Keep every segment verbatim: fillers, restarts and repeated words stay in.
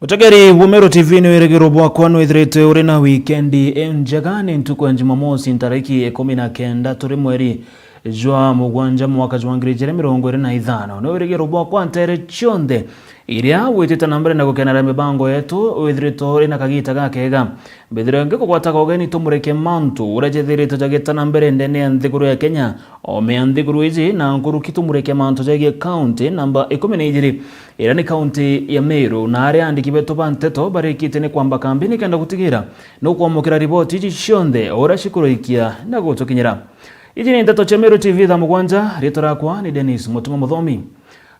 Tegeri wa Meru T V, ni wirigiro bwakwa nwithiritwe uri na wikendi injega. Ni ntuku ya Jumamosi, ntariki ikumi na kenda turi mweri jwa mugwanja, mwaka jwa ngiri ijiri mirongo iri na ithano. Ni wirigiro bwakwa ntere cionthe iria witite na mbere na gukenera mibango yetu, withiritwe uri na kagita gakega. Mbithire ngikugwataga ugeni tumurike mantu uria jethiritwe jagita na mbere ndene ya nthiguru ya Kenya, ome ya nthiguru iji na nkuruki tumurike mantu jegie kaunti namba ikumi na ijiri, iria ni kaunti ya Meru, na aria andiki betu ba nteto barikite ni kwamba kambi nikenda gutigira nukwamukira riboti iji cionthe uria cikurikia na gutukinyira. Iji ni nteto cia Meru T V thaa mugwanja, riitwa riakwa ni Dennis Mutuma Muthomi.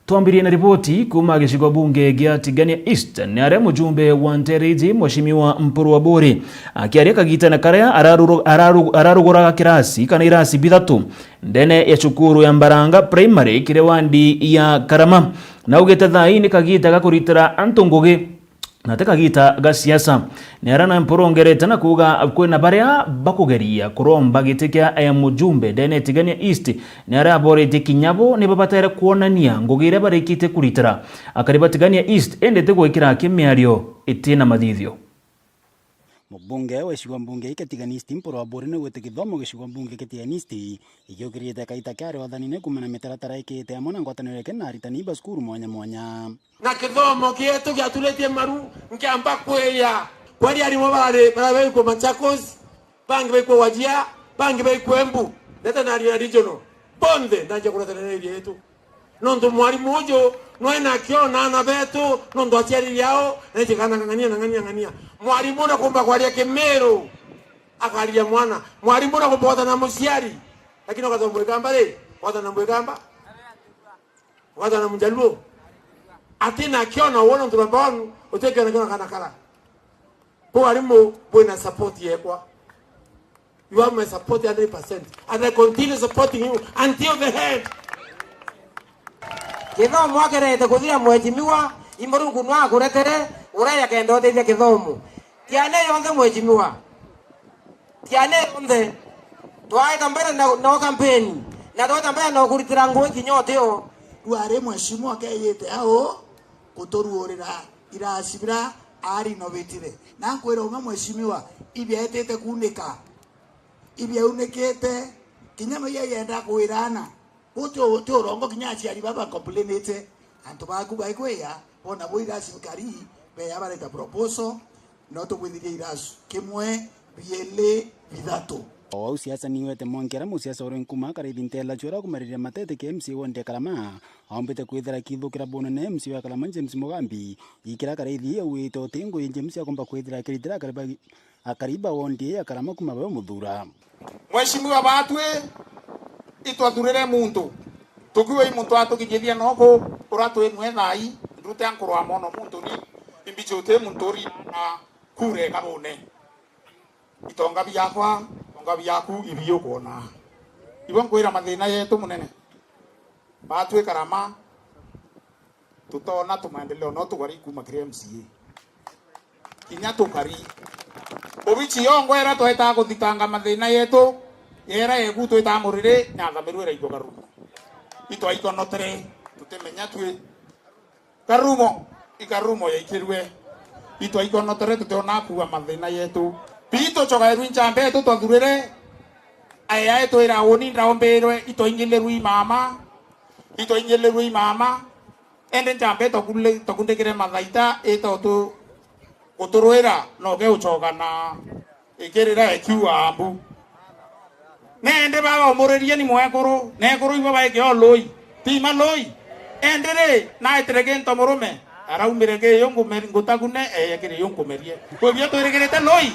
Twambirie na riboti kuuma gicigo bunge gia Tigania East, ni aria mujumbe wa ntere iji, Mheshimiwa Mpuru Aburi, akiaria kagitene karia araru-, araru-, araruguraga kirasi kana irasi bithatu ndene ya cukuru ya Mbaranga Primary kiri wandi ya Karama, na augite thaa ii ni kagita ga kuritira antu ngugi na ti kagita ga siasa. Ni aria na Mpuru ongerete na kuuga kwina baria bakugeria kuromba giti kia, eh, mujumbe ndene Tigania East, ni aria aboretie kinya bo ni babatere kwonania ngugi iria barikite kuritira akari ba Tigania East, indi ti gwikira aki miario iti na mathithio. Mubunge wa gicigo mbunge kia Tigania East, Mpuru Aburi, ni augite githomo gicigo mbunge kia Tigania East igiukirite kaita kia aria wathanine kuumana na mitaratara ikite amwe na ngwataniro yake na aritani ba cukuru mwanya mwanya. Na kithomo gietu giaturitie maru, nkiamba kwiya. Kweri arimu barari, baria baikwo Machakos, bangi baikwo Wajir, bangi baikwo Embu, ndete na aria regional, bonthe ndanjia kureterera area yetu. Nontu mwarimu uju nwe na akiona aana betu, nontu aciarire ao, na iti kana ng'ang'ania na ng'ania ng'ania. Mwarimu ndakumba kwaria Kimiru, akariria mwana. Mwarimu ndakumba gwatana na muciari, lakini ugathoma Mwikamba ri, gwatana na Mwikamba. Gwatana na Mjaluo. Atina akiona uona ntu namba one, utikiona kiona kana kara. Kwa arimu, bwina support yekwa. You have my support hundred percent. And I continue supporting you until the end. Kithomo akirete kuthira, mheshimiwa, i Murungu nwa akuretere, ureya kenda uteithia kithomo. Tiane yonthe, mheshimiwa. Tiane yonthe. Twaita mbere na, na kampeni, na twaita mbere na kuritira ngugi kinya utio. Riu ari mheshimiwa akeyite au kuturuurira irasi bira ari no bitire. Na nkwira umwe, mheshimiwa, ibiaitite kuunika. Ibiaunikite, kinya no iya yenda kwirana. Uu ti u-, ti urongo, kinya aciari baba complainite. Antu baku baikwiya, bona bo irasi bikari, beya bareta proposal, no tubwithirie irasu kimwe, bieli, bithatu. O au siasa niwete mwanki aria musiasa uri nkuma akaraithi ntela chwera kumariria matete ki M C A wonde Karama, aumbite kwithira kithukira bunene M C A wa Karama James Mugambi, ikira akaraithi auite uti ngugi James akomba kwithira akiritira akariba akari ba wondi ya Karama kuma bawe muthura. Mheshimiwa batwi, itwathurire muntu. Tukiwa i muntu atukinyithia noku, ura twinwe thai, ndute ankurwa mono muntu ni, imbichuti muntu uri na kure kabune. Itonga biakwa, itonga biaku, ibiu kwona. Ibo nkwira mathina yetu munene. Batwi Karama, tutona tumaendeleo no tukari kuma kiri M C A. Kinya tukari. Obichi yongwa ira twaitaa kuthitanga mathina yetu, yera yeku twitaa muriri, na thamirwira iko Karumo. Itwaikonotere, tutimenya twi. Karumo, i Karumo yaikirwe. Itwaikonotere, tutiona kuua mathina yetu. Pi tucogairwe i ncamba yetu twathurire, aya yetu ira uni ndaombirwe, itwaingilirwe i mama. Itwaingilirwe i mama, ende ncamba itakule-, itakundikire mathaita, ita utu-, guturwira, noke ucoka na ikirira ikiuga mbu. Nende baba umuririe ni mwekuru, nekuru ibo baike o lui. Ti ma lui. Ende ri, naitire ginto murume, araumire ngiyu ngume-, ngutagune, eye kiri yu nkumerie. Kwibio twirigirite lui.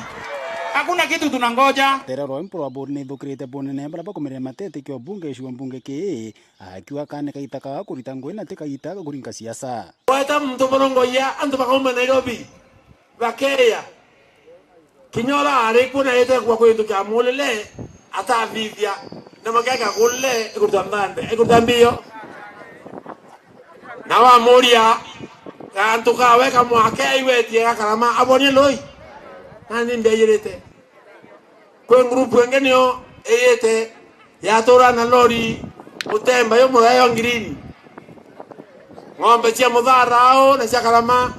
Hakuna kitu tunangoja. Terero Mpuru Aburi nithukirite bunene baria bakumirire matete kio bunge icigo mbunge kii, akiuga kani kaita kaga kurita ngugi na ti kaita ga kuringa siasa. Weta muntu murongoia antu bakauma Nairobi, bakeya. Kinya ura ari kuo na yete kwa kwintu kia mulile, atathithia, na makeka kulile, ikuruta mbande, ikuruta mbio. Na wamuria, gantu kawe kamwake aigwetie ga Karama, abonie lui. Nani ndeyirite. Kwi ngurupu ingi nio iyite yatura na lori mutemba yo murayo ngirini. Ng'ombe cia muthara au na cia Karama.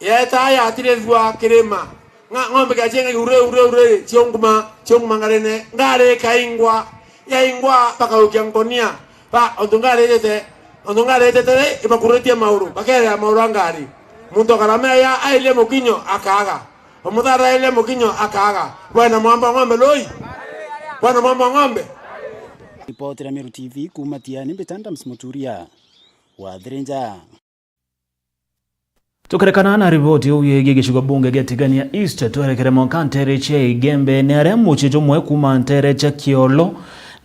Yeeta yatirithua kirima, ng'a-, ng'ombe gacienga iguru riu, riu, riu, ciunguma, ciunguma ngarine, ngari ikaingwa, yaingwa bakaukia nkonia, ba, ontu ngari itete, ontu ngari itete ri, ibakuritie mauru, bakeerea mauru a ngari. Muntu akarameya airie mukinyo, akaaga. Omuthara airie mukinyo, akaaga. Bwena mwamba wa ng'ombe lui? Bwena mwamba wa ng'ombe? Ripoti ya Meru T V kuuma Tiani, mbita Adams Muturia wa Thirinja. Tukirekana na riboti iu yegie gicigo bunge gia Tigania East, twerekere mwanka nteere cia Igembe, ni aria mucii jumwe kuuma nteere cia Kiolo,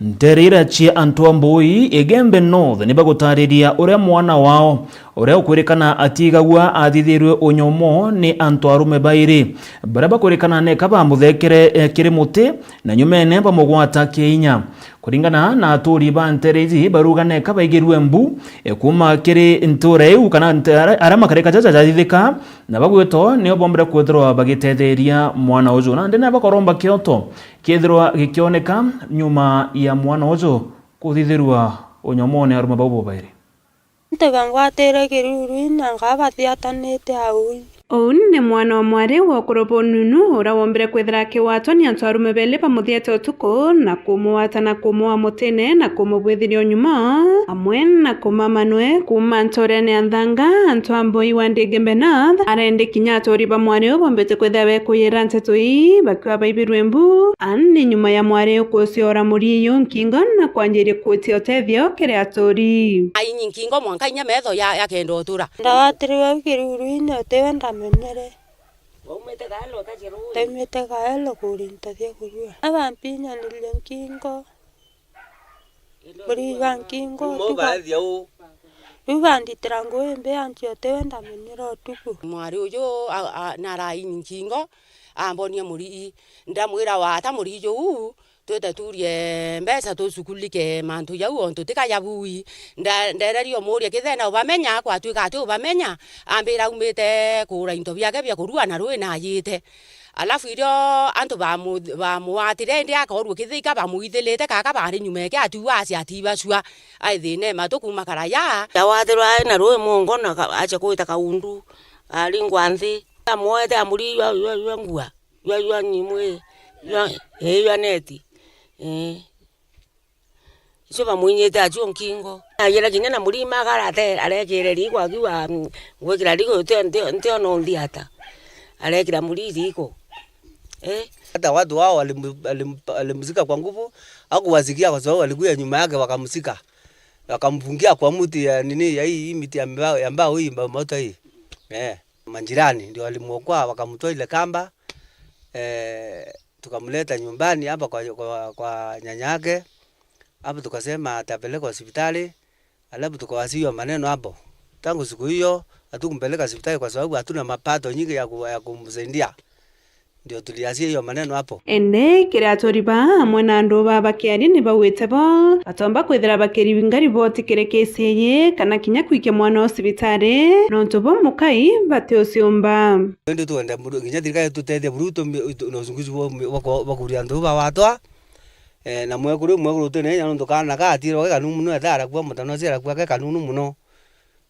nteere iria cia antu a Mbui, Igembe North, ni bagutariria uria mwana wao, uria ukwirikana atigagua athithirwe unyomo ni antu arume bairi, baria bakwirikana neka bamuthekere, eh, kiri muti, na nyumene bamugwata kiinya. Kuringana na aturi ba nteere iji, baruga neka baigirue mbu, e, kuuma kiri ntuura iu, kana nte-, ara-, aria makarika jaja jathithika, na bagwitwa nio bombire kwithirwa bagitetheria mwana uju. Nandi ni bakoromba kioto kiithirwa gikioneka nyuma ya mwana uju kuthithirua unyomone arume bau bobairi. Tiga ngwatire kiruru na nkaba bathiatanite au. Uu ni mwana wa mwari wa ukuru bununu, uria wombire kwithira akigwatwa ni antu arume beeli bamuthiete utuku, na kumugwata na kumuaa mutine, na kumubwithiria unyuma, amwe na kumamanwe kuuma ntuurene ya Nthanga, antu a Mbui wa Igembe North, arendi kinya aturi ba mwari uu bombite kwithira bekuyira nteto ii, bakiuga baibirwe mbu, ani nyuma ya mwari uu kuciora muriiyu nkingo na kwanjiria kutia utethio kiri aturi. Ainyi nkingo mwanka inya metho ya, yakenda utura. Ndagwatirwe au kiruru-ini utiwe ndamenyere. Waumite Gaelo utacia ruu? Ndaumite Gaelo kurinta cia kurua. Abampinyaniririe nkingo. Muriga nkingo. Riu banditira nguu imbi anti utiwe ndamenyere utuku. Mwari uju a, a, naraini nkingo, ambonia murii. Ndamwira, wata murii juu, twite turie mbeca tucukulike mantu jau, ontu tika ja bui. Nda-, ndererie umuria kithena ubamenya, kwatwika ati ubamenya, ambira aumite kuura into biake bia kurua na rui najite. Alafu irio antu bamu-, bamuwatire, indi akoorua kithika bamuithilite, kaka bari nyuma eke atiua acia atibacua, ai thina matu kuuma karaya. Ndawatirwa ai na rui mwongo na ka-, acha kwita kaundu, aringwa nthi. Amwoete amuri yua, yua, yua ngua. Yua, yua nyimwe, yua, ii, yua neti. Ii. Icio bamwinyite acio nkingo. Agira kinya na murima aga arate-, arekire riiko akiuga, mm, ngwikira riiko nti-, nti-, ntiona unthi ata. Arekira muriri riiko. Ii. Hata watu wao walim-, walim-, walimzika kwa nguvu, hakuwasikia kwa sababu walikuja nyuma yake wakamzika. Wakamfungia kwa mti ya nini, ya hii, hii miti ya mbao, ya mbao hii, mbao moto hii. Eh. Majirani ndio walimwokoa, wakamtoa ile kamba, eh, tukamleta nyumbani hapa kwa, kwa, kwa nyanya yake. Hapo tukasema atapelekwa hospitali, alafu tukawasiwa maneno hapo. Tangu siku hiyo, hatukumpeleka hospitali kwa sababu hatuna mapato nyingi ya ku-, ya kumsaidia. Ndio tuliasia hiyo maneno hapo. Indi kiri aturi baa amwe na andu baa bakiaria ni baugite bo batomba kwithira bakiriringa riboti kiri K C A kana kinya kwikia mwana o cibitari, nontu bo mukai bati uciumba. Indi twenda buru-, kinya thirikari tutethia buru tu-, tu-, na uchunguzi bwa, bwa, bwa kuria antu bawatwa. Eh, na mwekuru, mwekuru utene inya nontu kaana ka atiirwe ke kanuu mono, eta arakua, mutano acia arakua ke kanunu mono.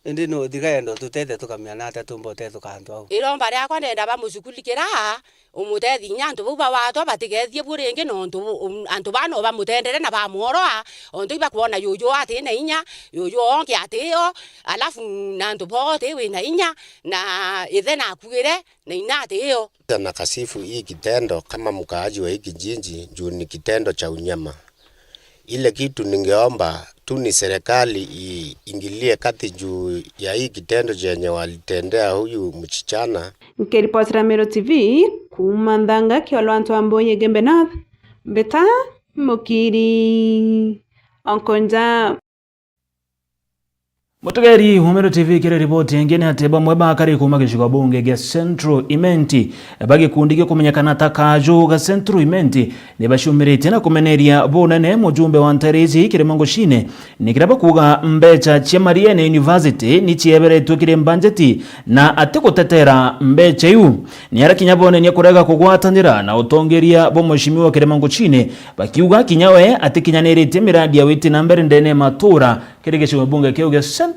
Indi no thirikari yenda ututethia tukamenya na atia tumba utetheka antu au. Iromba riakwa ndenda bamucukulikira, umutethi kinya antu bau bawatwa batigethie bu ringi, nontu bu-, um, antu baa no bamutendere na bamworoa, ontu ibakwona yuyu ati na inya, yuyu ongi ati o, alafu na antu bote wina inya, na ithe nakuire, na ina ati o. Na kasifu hii kitendo kama mkaaji wa hii kijiji, juu ni kitendo cha unyama. Ile kitu ningeomba tu ni serikali iingilie kati juu ya hii kitendo chenye walitendea huyu msichana. Nkiripotera Meru T V kuuma Nthanga, Kiolo, antu a Mbui, Igembe North, mbita Mukiri Onkonja. Mutegeri wa Meru T V, kiri riboti ingi ni ati bamwe bakari kuuma gicigo bunge gia Central Imenti ba gikundi gikumenyekana ta Kaju ga Central Imenti ni baciumiritie na kumeneria bunene mujumbe wa nteere ici Kirima Ngucine, ni kiria bakuuga mbecha cia Mariene University ni cieberetwe kiri mbanjeti na atigutetera mbecha iu. Ni arakinya bonenia kurega kugwatanira na utongeria bwa Mheshimiwa Kirima Ngucine, bakiuga kinya we atikinyaniritie miradi ya witi na mbere ndene ya matura kiri gicigo bunge kiu gia Central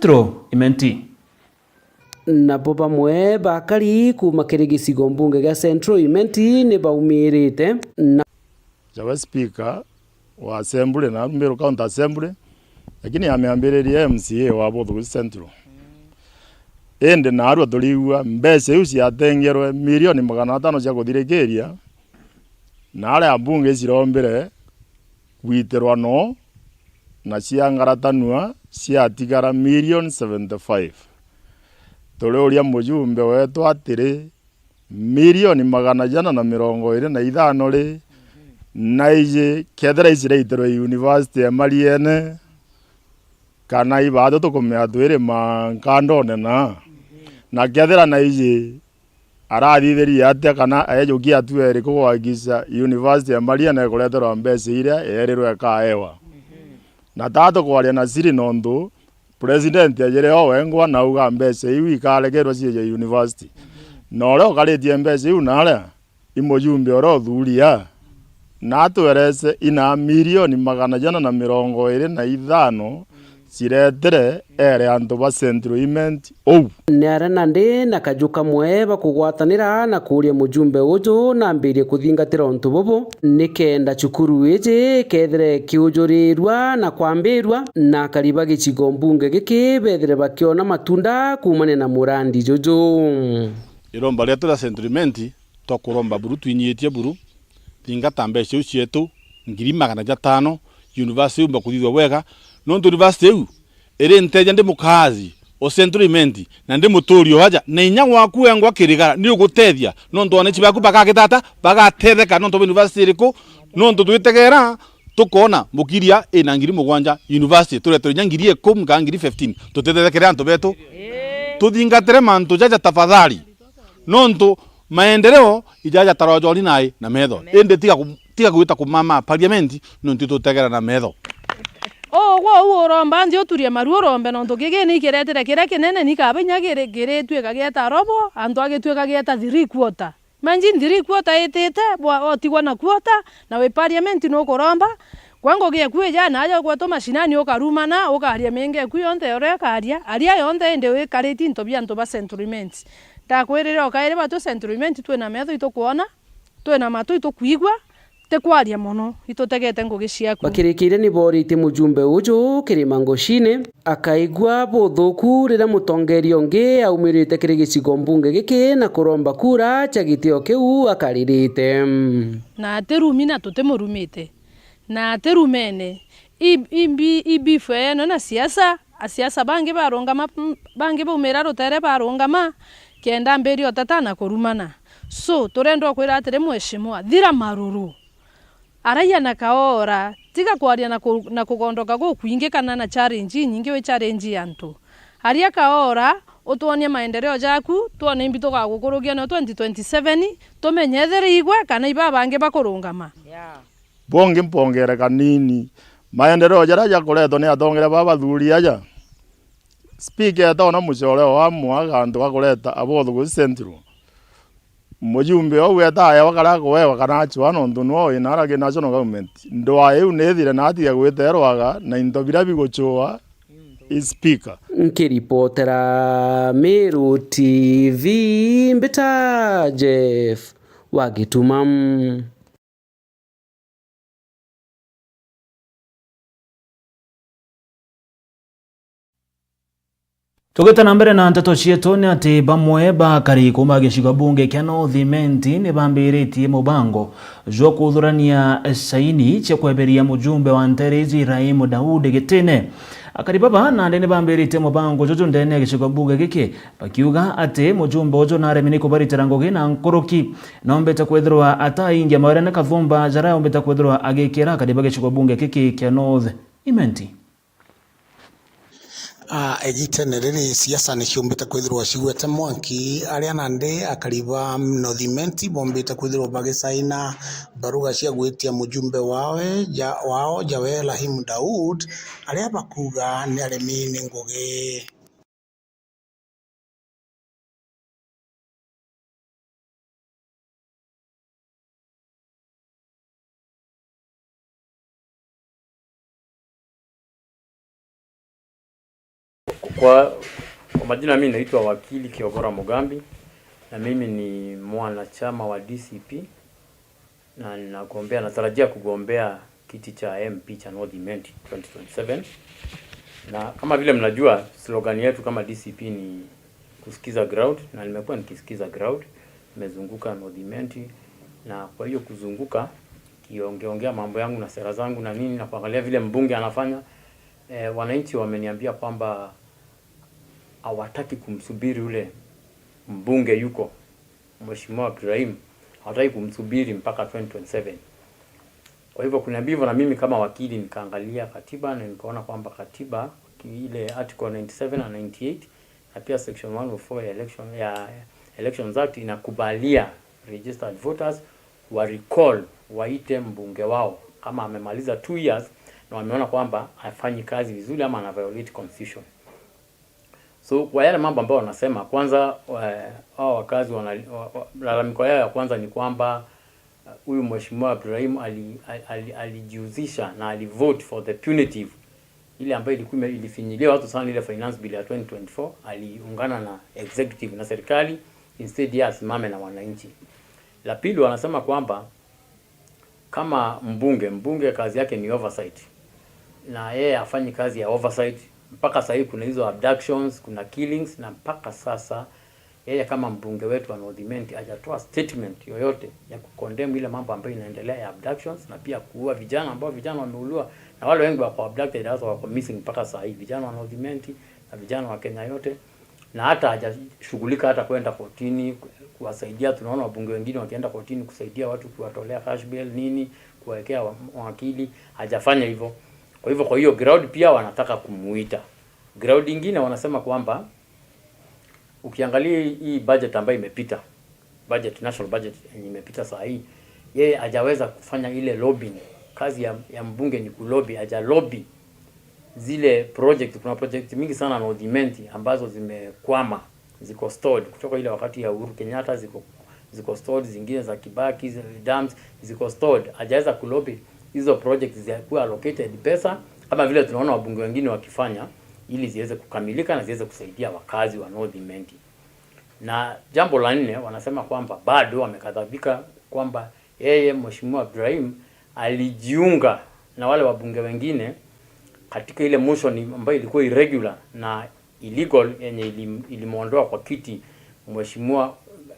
Imenti. Nabo bamwe bakari kuuma kiri gicigo mbunge gia Central Imenti ni baumirite na Jawe Speaker wa Assembly na Meru County Assembly, lakini ameambiririe M C A wa Buthuguzi Central. Indi naarua turiigua mbeca iu ciatengerwe milioni magana atano cia kuthirikiria, na aria mbunge icirombire gwitirwa noo, na ciangaratanua ciatigara milioni seventy five. Turiuria mujumbe wetu atiri, milioni magana jana na mirongo iri na ithano ri, na iji kethira iciraitirwe university ya Mariene, kana ibaatu tukumea twiri mankandone na, na kethira na iji arathithirie atia kana eejukia atua iriku kuhakikisha university ya Mariene ikureterwa mbeca iria yeerirwe ikaewa? Na taa tukwaria na siri nontu President ajire o wengwa na auga mbeca iu ikarekerwa ciije university. Na uria ukaritie mbeca iu naria, i mujumbe uria uthuria, na atwerese ina milioni magana jana na mirongo iri na ithano ciretire ere antu ba Central Imenti uu. Ni aria nandi na kaju kamwe ba kugwatanira na kuuria mujumbe uju nambirie kuthingatira untu bubu, nikenda cukuru iji ikethire ikiujurirua na kwambirua, na akari ba gicigo mbunge giki bethire bakiona matunda kuumania na murandi juju. Iromba rietu ria Central Imenti, twakuromba buru, twinyiitie buru, thingata mbeca iu cietu, ngiri magana jatano, university yumba kuthithua bwega, nontu university iu iri nteja ndi mukaazi o Central Imenti, na ndi muturi o aja, na inya gwaku wengwa kirigara ni ugutethia, nontu wananchi baku bagagitata, bagatetheka nontu bwa university iriku, nontu twitegera tukoona Mukiria ina ngiri mugwanja university, tureterwe inya ngiri ikumi kana ngiri fifteen, tutethekere antu betu. Tuthingatire mantu jaja tafadhali. Nontu maendeleo ijaja tarojori nai na metho. Indi tiga ku-, tiga gwita kumama parliament, nontu itutegera na metho. Ugwe uu uromba nthi uturie maru urombe, nontu gigi ni ikiretire kiria kinene ni kaba inya kiri, kirituika gieta robo, antu agituika gieta three quarter. Imagine three quarter itite, bwa-, otigwa na quarter, na wi parliament nukuromba, Kwa ngugi eku ija na aja ugwetwa mashinani ukarumana, ukaria miinga eku yonthe uria ukaria, aria yonthe indi wikariti into bia antu ba Central Imenti. Ndakwirire o kairi batu Central Imenti twina metho itukwona, twina matu itukwigua, tikwaria mono, itutegete ngugi ciaku. Bakirikiire ni booritie mujumbe uju kirima Ngoshini, akaigua buthuku riria mutongeria ungi aumirite kiri gicigo mbunge giki na kuromba kura cia gitio kiu akaririte. Na atirumi na tutimurumite. Na atirumene. I, i mbi-, i beef yeeno na siasa, asiasa bangi barungama, m-, bangi baumira rutere barungama, kenda mbiria utata na kurumana. So, turenda ukwira atiri, mheshimiwa, thira maruru. Araia na kaora, tiga kwaria na ku-, na kugondoka gukwingi kana na challenge inyingi wi challenge antu. Aria kaora, utwonie maendeleo jaku, twone imbi tugagukurugia no twenty twenty-seven, tumenye ethira igwe kana iba bangi bakurungama. Yeah. Bungi mpongere kanini. Maendeleo jaria jakuretwa ni atongeria baba bathuri aja. Speaker etona mucore wa mwaga antu ga kureta abothu guci Central. Mujumbe ou etaewa karia akuewa kana acua nontu nwe wina aragi national government. Ndwaa iu nithire na atige gwiterwaga na into biria bigucua i speaker. Nkiripotera Meru T V, mbita Jeff wa Gituma. Tugite na mbere na nteto cietu, ni ati bamwe ba akari kuuma gicigo bunge kia North Imenti ni bambiritie mubango jwa kuthurania saini cia kweberia mujumbe wa Ntereji Rahim Daud gitine. Akari baba nandi ni bambiritie mubango juju ndene ya gicigo bunge giki, bakiuga ati mujumbe uju naremi ni kubaritira ngugi na nkuruki, nombete kwithirwa ataingia mawirene kathumba jaria ombete kwithirwa agikira akari ba gicigo bunge giki kia North Imenti. Ah, igitene riri, siasa ni ciumbite kwithirwa cigwete mwanki, aria nandi akari ba North Imenti bombite kwithirwa bagisaina baruga cia gwitia mujumbe wawe, ja-, wao, Jawe Rahim Daud, aria bakuuga ni aremi ni ngugi. Kwa, Kwa majina, mimi naitwa wakili Kiogora Mugambi, na mimi ni mwanachama wa D C P, na ninagombea, natarajia kugombea kiti cha M P cha North Imenti twenty twenty-seven. Na kama vile mnajua, slogan yetu kama D C P ni kusikiza ground, na nimekuwa nikisikiza ground, nimezunguka North Imenti, na kwa hiyo kuzunguka, kiongeongea mambo yangu na sera zangu na nini, na kuangalia vile mbunge anafanya, eh, wananchi wameniambia kwamba hawataki kumsubiri ule mbunge yuko, Mheshimiwa Ibrahim, hawataki kumsubiri mpaka twenty twenty-seven. Kwa hivyo kuna hivyo, na mimi kama wakili nikaangalia katiba na nikaona kwamba katiba, ile article ninety-seven na ninety-eight, na pia section one oh four ya election, ya Elections Act inakubalia registered voters wa recall, waite mbunge wao kama amemaliza two years na wameona kwamba hafanyi kazi vizuri ama ana violate constitution. So kwa yale mambo ambayo wanasema, kwanza, eh, hao wakazi wana, wa, wa, lalamiko yao ya kwanza ni kwamba, eh, huyu Mheshimiwa Ibrahim ali-, ali-, ali-, alijihusisha na alivote for the punitive, ile ambayo ilikuwa ime-, ilifinyilia watu sana, ile finance bill ya twenty twenty-four, aliungana na executive na serikali, instead ya asimame na wananchi. La pili, wanasema kwamba kama mbunge, mbunge kazi yake ni oversight, na yeye hafanyi kazi ya oversight. Mpaka sahii kuna hizo abductions, kuna killings, na mpaka sasa yeye kama mbunge wetu wa North Imenti hajatoa statement yoyote ya kucondemn ile mambo ambayo inaendelea ya abductions na pia kuua vijana, ambao vijana wameuliwa, na wale wengi wako abducted hasa wako missing mpaka sahii, vijana wa North Imenti na vijana wa Kenya yote, na hata hajashughulika hata kwenda kotini ku-, kuwasaidia. Tunaona wabunge wengine wakienda kotini kusaidia watu, kuwatolea cash bail nini, kuwawekea wa-, mawakili, hajafanya hivyo. Kwa hivyo, kwa hiyo ground pia wanataka kumuita. Ground ingine wanasema kwamba ukiangalia hii, hii budget ambayo imepita, budget, national budget yenye imepita saa hii, yeye hajaweza kufanya ile lobbying. Kazi ya, ya mbunge ni kulobby, haja lobby zile project. Kuna project mingi sana North Imenti ambazo zimekwama, ziko stalled kutoka ile wakati ya Uhuru Kenyatta, ziko, ziko stalled, zingine za Kibaki, zi-, dams, ziko stalled. Hajaweza kulobby hizo project zikuwa allocated pesa kama vile tunaona wabunge wengine wakifanya, ili ziweze kukamilika na ziweze kusaidia wakazi wa North Imenti. Na jambo la nne, wanasema kwamba bado wamekadhabika kwamba yeye Mheshimiwa Ibrahim alijiunga na wale wabunge wengine katika ile motion ambayo ilikuwa irregular na illegal yenye ilim-, ilimwondoa kwa kiti Mheshimiwa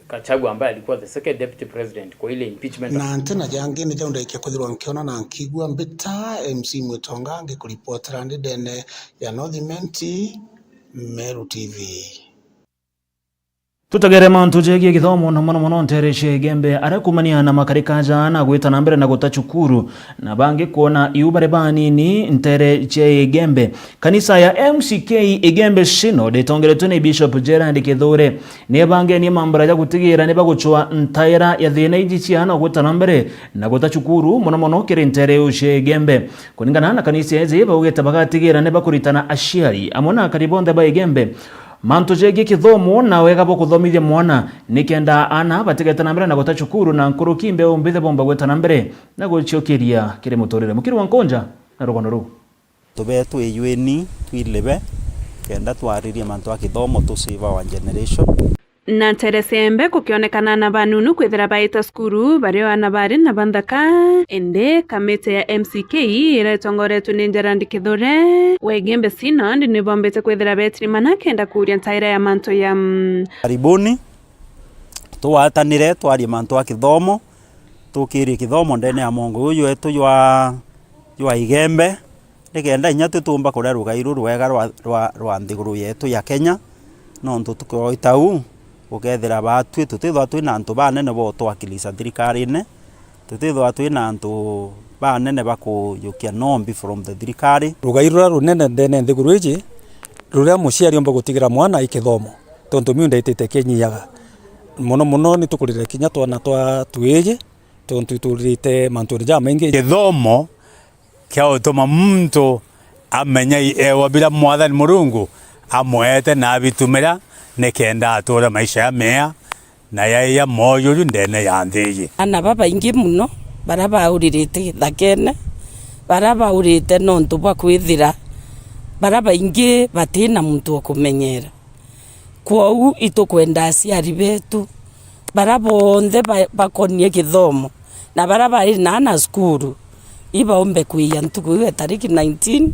Gachagua ambaye alikuwa the second deputy president kwa ile impeachment. Na ntina jangi ni jau ndaikia kwithirwa nkiona na nkigua. Mbita M C Mwitonga ngikuripotera ndi ndene ya North Imenti, Meru T V. Tutegere mantu jegie githomo na mono mono ntere cia Igembe, aria kumania na makarika aja na gwita na mbere na guta cukuru, na bangi kwona iu bari banini ntere cia Igembe. Kanisa ya M C K Igembe Synod itongeretwe ni Bishop Gerard Kithure ni ibangenie mambura ja gutigira ni bagucwa ntaira ya thina iji ciana gwita na mbere na guta cukuru, mono mono kiri ntere iu cia Igembe. Kuringana na kanisa iji, baugite bagatigira ni bakuritana aciari amwe na akari bonthe ba Igembe mantu jegie kithomo na wega bwa kuthomithia mwana, nikenda aana batigete na mbere na guta cukuru na nkuruki mbeu mbithi bomba gwita na mbere na guciokiria kiri muturire. Mukiri wa Nkonja na rugono ruu. Tubetu iyueni twilibe, kenda twaririe mantu a kithomo, to save our generation. Na ntere cia Igembe gukionekana na banunu kwithira baita cukuru bari o aana bari na banthaka. Indi kamiti ya M C K iria itongoretwe ni Gerard Kithure wa Igembe Synod nibombite kwithira betiri mana kenda kuuria ntaira ya mantu ya, mm, Karibuni, tugwatanire twarie mantu a kithomo, tukirie kithomo ndene ya mwongo uyu wetu jwa, jwa Igembe. Nikenda inya twi tuumba kuria rugai ruru rwega rwa, rwa, rwa nthiguru yetu ya Kenya, nontu tukoita uu, gukethira baatwi tutithwa twi na antu banene ba utwakilisa thirikarine, tutithwa twi na antu banene ba kujukia nombi from the thirikari. Rugai ruria runene ndene nthiguru iji, ruria muciari omba gutigira mwana i kithomo, tontu miunda itite kinyiaga. Mono mono ni tukurire kinya twana twa twiji, tontu ituririte mantune jamaingi. Kithomo kia utuma muntu amenya i ewa bira Mwathani Murungu amwete na abitumira, nikenda ature maisha ya mea na ya, ya moyuju ndene ya nthi iji. Ana babaingi muno bara bauririte githakene, bara baurite nontu bwa kwithira bara baingi batina muntu wa kumenyera. Kwou itukwenda aciari betu bara bonthe ba-, bakonie kithomo na bara bari na ana cukuru, ibaumbe kwija ntuku iu ya tariki nineteen,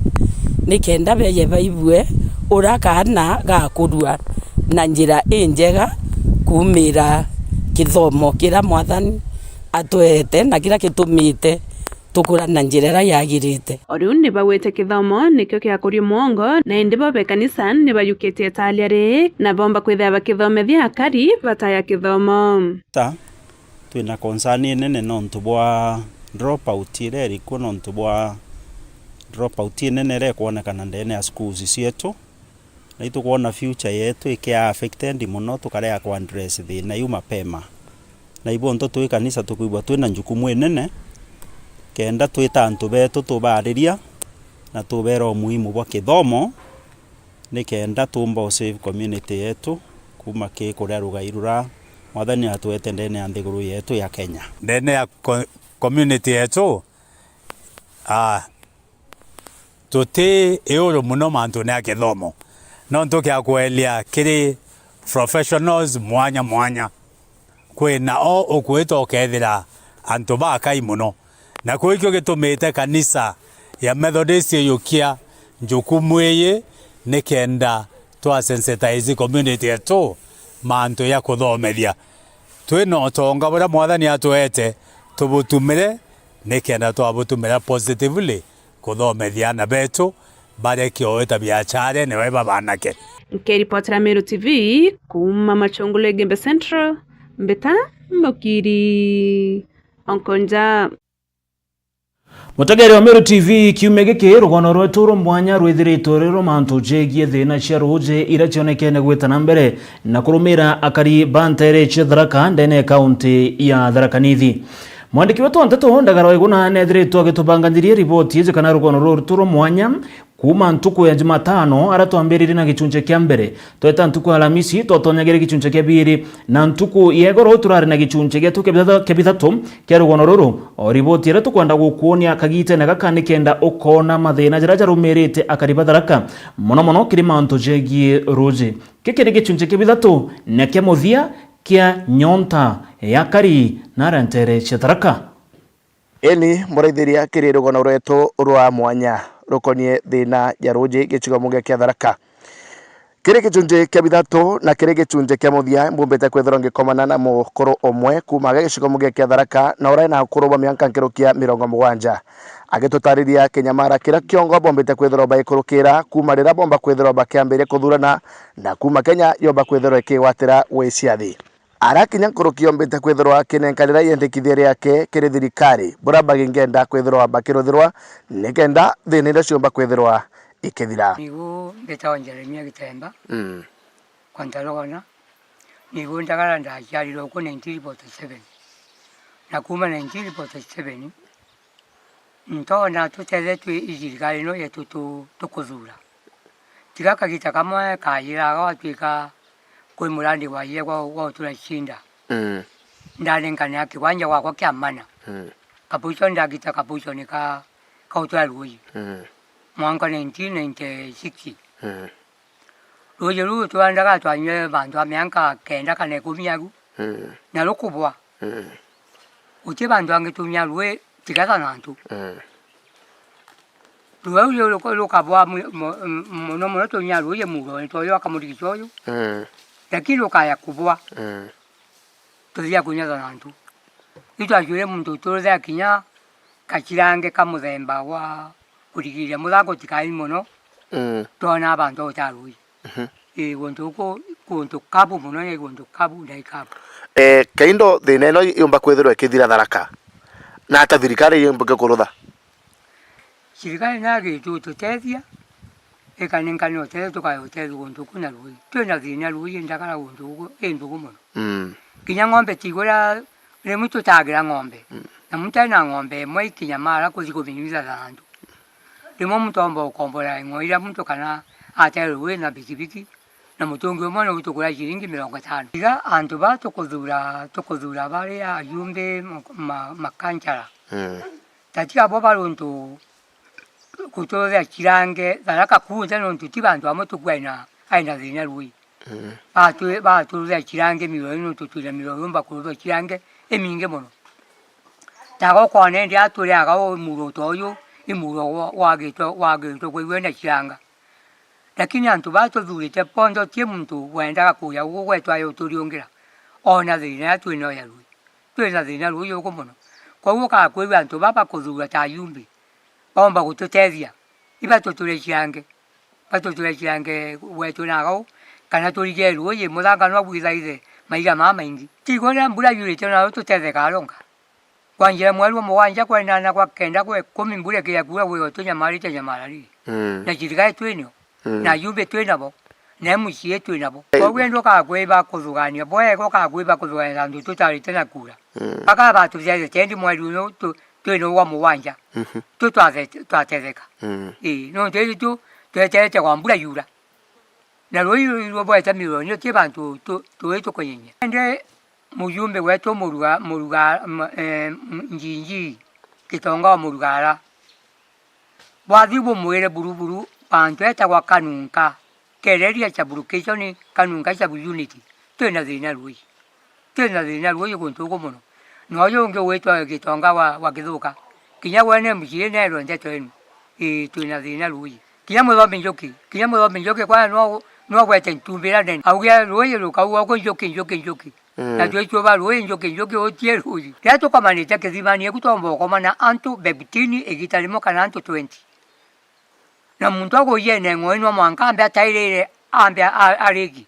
nikenda beje baibue uria kaana gakurua na njira injega kuumira kithomo kiria Mwathani atwete na kiria gitumite tukura na njira iria yagirite. O riu ni bagwite kithomo nikio kiakuria mwongo, na indi bo be kanisa ni bayukitie talia ri, na bomba kwithira bakithomethia akari bataya kithomo. Ta, twina concern inene nontu bwa dropout iria iri kuo, nontu bwa dropout inene iria ikwonekana ndene ya schools cietu. Na itukwona future yetu ikia affected mono, tukarega ku address thina iu mapema. Na ibontho twi kanisa tukwigua twina njukumu inene, kenda twita antu betu tubaariria na tubera umuhimu bwa kithomo, nikenda tuumba u save community yetu kuuma ki kuria rugai rura Mwathani atwete ndene ya nthiguru yetu ya Kenya. Ndene ya co-, community yetu, ah, tuti iuru mono mantune ya kithomo, nontu kia kwelia kiri professionals mwanya mwanya. Kwina o ukwita ukethira antu bakai mono, na kuu ikio gitumite kanisa ya Methodist iyukia njukumu ii, nikenda twa sensitize community yetu mantu ya kuthomethia. Twina utonga buria Mwathani atwete, tubutumire nikenda twabutumira positively kuthomethia aana betu bareke o gwita biachara niwe babanake. Nkiripotera Meru T V kuuma Machungulu Igembe Central, mbita Mukiri Onkonja. Mutegeri wa Meru T V, kiumia giki rugono rwetu rwa mwanya rwithiritwe ruri mantu jegie thina cia ruuji iria cionekene gwita na mbere na kurumira akari ba ntere cia Tharaka ndene ya kaunti ya Tharaka Nithi. Mwandiki wetu wa nteto Ndagara Waiguna nethiritwe agitubanganiria riboti iji kana rugono ruru rwa mwanya kuuma ntuku ya Jumatano, aria twambiririe na gichunchi kia mbere, tweta ntuku ya Alamisi, twatonyagira gichunchi kia biiri, na ntuku ya igoro turari na gichunchi gietu kia bitha-, kia bithatu kia rugono ruru. O riboti iria tukwenda gukwonia kagitene gaka nikenda ukona mathina jaria jarumirite akari ba Tharaka, mono mono kiri mantu jegie ruuji. Giki ni gichunchi kia bithatu na kia muthia kia nyonta ya akari na aria ntere cia Tharaka. Eni muraithiria kiri rugono rwetu rwa mwanya rukonie thina ya ruuji gicigo mugia kia Tharaka. Kiri gichunchi kia bithatu na kiri gichunchi kia muthia, mbumbite kwithirwa ngikomana na mukuru umwe kuuma aga gicigo mugia kia Tharaka, na uria ena ukuru bwa mianka nkuruki ya mirongo mugwanja. Agitutariria kinyamara kiria kiongo bombite kwithirwa baikurukira kuuma riria bomba kwithirwa bakiambiria kuthurana, na kuuma Kenya yomba kwithirwa ikigwatira wiciathi. Arakinya nkuruki yombite kwithirwa akinenkanira iendekithia riake kiri thirikari, buria bangingenda kwithirwa bakiruthirwa nikenda thina iria ciumba kwithirwa ikithira. Nigu mbitagwa Jeremia Gitemba, mm, kwa Ntarogana. Nigu ndagara ndaciarirwe uku nineteen forty-seven. Na kuuma nineteen forty-seven, ntoona tutethetwe i thirikari ino yetu tu-, tukuthura. Tiga kagita kamwe kajiraga gwatwika kwi murandi waire gwa, gwa utura cinda. Mm. Ndanenkanira kiwanja gwakwa kia mana. Mm. Kapuco ndagita kapuco ni ka, ka utura ruuji. Mm. Mwanka nineteen ninety-six. Mm. Ruuji ruu twandaga twanyue mantu a mianka kenda kana ikumi agu, mm, na rukubwa. Mm. Guti bantu bangi tunyua ruuji tiga thanantu. Mm. Ruuji ruu ruka-, rukabwa mu-, mu-, muno muno tunyua ruuji muurone twoyo akamurigita uyu. Mm. Lakini rukaya kubwa. Mm. Tuthia kunyua thanantu. Itwacuire muntu uturuthia kinya kachirange ka muthemba gwa kurigiria muthango tikai mono. Mm. Twona bantu utarui. Mhm. Ii, guntu guku, guntu kabu mono, ni guntu kabu, ndai kabu. Eh, Kaindo, thina ino yumba kwithirwa ikithira Tharaka, na ata thirikari yumba kurutha? Thirikari nagi tu tutethia, ikanenkane utethio, tukaya utethio guntu ku na ruuji. Twina thina ruuji, ndagara guntu guku, i nthuku mono. Mm. Kinya ng'ombe tigura, rimwe tutagira ng'ombe. Mm. Na muntu ena ng'ombe imwe ikinya mara kuthi kuminyuitha thanantu. Rimwe muntu omba ukombora ing'o iria muntu kana atere ruuji na bikibiki, na mutungi umwe ni utugura ciringi mirongo itano. Iga antu ba tukuthura, tukuthura bari ajumbe ma-, ma-, makanchara. Mm. Tatiga bo bari untu kututhia chirange Tharaka kunthe nontu ti bantu bamwe tukwenda aina thina ruuji. Mm. Batu-, baturuthia chirange miroro ino, tutwira miroro yumba kuruthia chirange imingi mono. Taga ukona indi aturiaga u muro ta uyu, i muro wa-, wagitwe, wagitwe kwigua na chiranga. Lakini antu baa tuthurite bonthe, uti muntu wendaga kuja guku gwetu aja uturiungira. Ona thina iria twinayo ya rui. Twina thina rui uku mono. Koguo ukakwigua antu baa bakuthurwa ta ajumbe, baumba gututethia. Ibatuture chirange. Batuture chirange gwetu na gau, kana turige rui, muthanga nwa bwithaithe maiga maa maingi. Tigwa riria mbura yurite nayo tutetheka aronga. Kwa njira mweri wa mugwanja, kwa inana, kwa kenda, kwa ikumi, mbura ikiya kuura, gwiga tunyamarite nyamara riri. Mm. Na thirikari twinio, Mm. na ajumbe twinabo, na M C A twinabo. Eh. Koguo indi ukakwiba kuthugania bwega, ukakwiba kuthugania na antu tutarite na kura. Mm. Mpaka batutethete indi mweri uyu tu-, twina wa mugwanja. Mhm. Tu twathe-, twatetheka. Mm. Ii, nontu indi tu tweterete kwa mbura yura. Na rui rurwete mironi ti bantu tu-, tui tukunyinyia. Indi mujumbe wetu Muruga-, Muruga-, m-, eh, m-, Njinji, Gitonga wa Murugara, bwathi bumwire buruburu, bantu etagwa Kanunka, Kereria sub-location, Kanunka sub-unit, twina thina rui. Twina thina rui guntu guku mono. Na uyu ungi ugwitwa Gitonga wa, wa Githuka, kinya we ni M C A nerwe ndeto inu. Ii, twina thina rui. Kinya Muthomi Njuki, kinya Muthomi Njuki kwaya nwa-, nwagwete ntumbira nene. Auge rui rukauga uku Njuki, Njuki, Njuki. Mm. Na twichuba rui Njuki, Njuki utie rui. Riria tukomanite kithimani, eku twomba ukomana antu fifteen igita rimwe kana antu twenty. Na muntu agujene ng'oi nwa mwanka ambe atairire, ambe a-, arigi.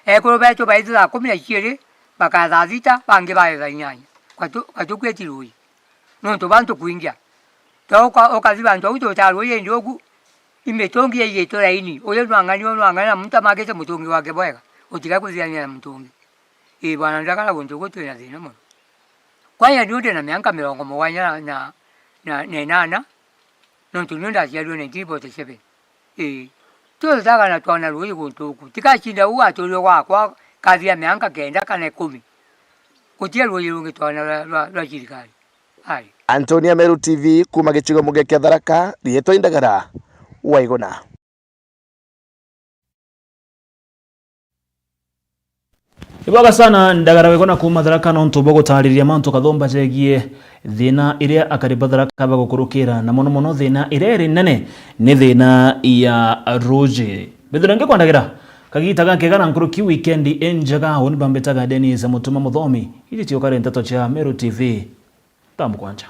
Ekuru betu baitha thaa kumi na ciiri, bakaya thaa thita, bangi baye thaa inyanya. Gatu-, gatukweti rui. Nontu bantu kwingia. Tauka, ukathi bantu au tutaa rui indi ugu, imitungi yaigitwe raini. Uyu nwang'ani, uyu nwang'ani, na muntu amakite mutungi wake bwega. Utiga kuthiania na mutungi. Ii, bwana, ndakara guntu guku twina thina mono. Kwanja niu ndina mianka mirongo mugwanja na, na, na inana, nontu niu ndaciarirwe nineteen forty seven. Ii. Tuthaga na twona rui guntu guku. Tikacinda uu aturirwe gwakwa, kathia mianka kenda kana ikumi. Guti rui rungi twona rwa, rwa, rwa thirikari. Ai. Antonia, Meru T V, kuuma gicigo muge kia Tharaka, riitwa Indagara wa Iguna. Ibwega sana Ndagara wa Iguna kuuma Tharaka nontu bwa gutaariria mantu kathumba jegie thiina iria akari ba Tharaka bagukurukira, na mono mono thiina iria iri nene ni thiina ya ruuji. Mbithire ngikwandagira kagiita gakega na nkuruki wikendi injega. Uni bambitaga Dennis Mutuma Muthomi, iji ciukari nteto cia Meru T V, thaa mugwanja.